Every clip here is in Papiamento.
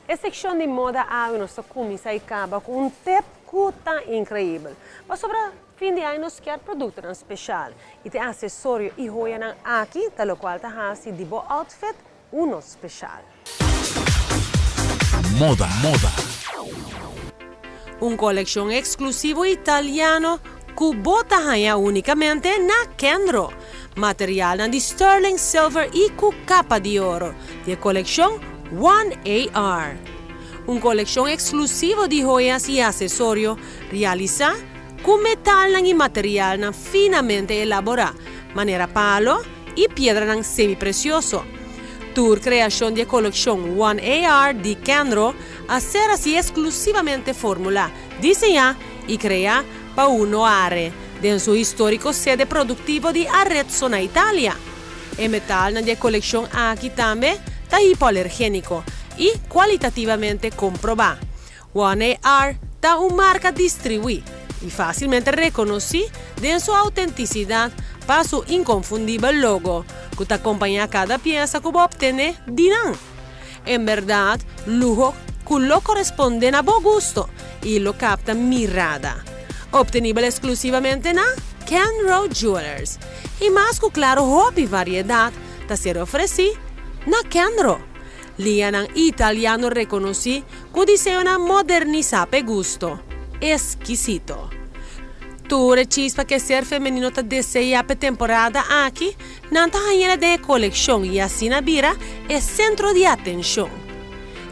E seccion di moda awe nos ta cuminsa y caba cu un tip cu ta increibel. Pasobra fin di aña nos kier productonan special y te accesorio y joyanan aki ta locual ta haci di bo outfit uno special. Moda, moda. Un coleccion exclusivo italiano cu bo ta haña unicamente na Kenro. Materialnan di sterling silver y cu capa di oro di e coleccion One AR. Un coleccion exclusivo di joyas y accesorio realisa cu metalnan y materialnan finamente elabora, manera palo y piedranan semi-precioso. Tur creacion di e coleccion One AR di Kenro a ser asina exclusivamente formula, diseña y crea pa Uno Are, den su historico sede productivo di Arezzo na Italia. E metalnan di e coleccion aki tambe ta hipoalergenico y cualitativamente comproba. One AR ta un marca distribui y facilmente reconoci den su autenticidad pa su inconfundibel logo, cu ta acompaña cada pieza cu bo obtene di nan. En berdad, luho cu lo coresponde na bo gusto y lo capta mirada. Obtenibel exclusivamente na Kenro Jewelers. Y mas cu claro hopi variedad ta ser ofreci na Kenro. Liñanan italiano reconoci cu diseñonan modernisa p'e gusto exkisito. Tur e chispa cu e ser femenino ta desea p'e temporada aki, nan ta hañ'e den e coleccion y asina bira e centro di atencion.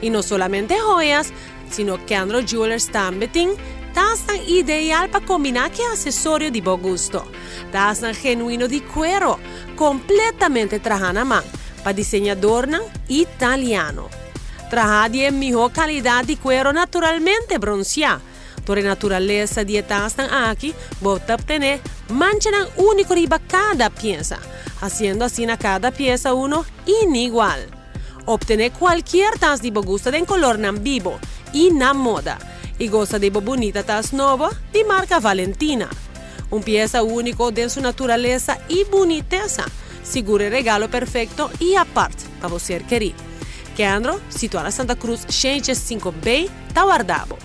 Y no solamente joyas, sino Kenro Jewelers tambe tin tasnan ideal pa combina cu accesorio di bo gusto. Tasnan genuino di cuero, completamente traha na man, pa diseñadornan italiano. Traha di e miho calidad di cuero naturalmente broncea. Tur e naturalesa di e tasnan aki, bo ta obtene manchanan unico riba cada pieza, haciendo asina cada pieza uno inigual. Obtene cualkier tas di bo gusto den colornan bibo y na moda. Y goza di bo bunita tas nobo di marca Valentina. Un pieza unico den su naturalesa y bunitesa. Sigur e regalo perfecto y apart pa bo ser keri. Kenro, situa na Santa Cruz 5B, ta warda bo.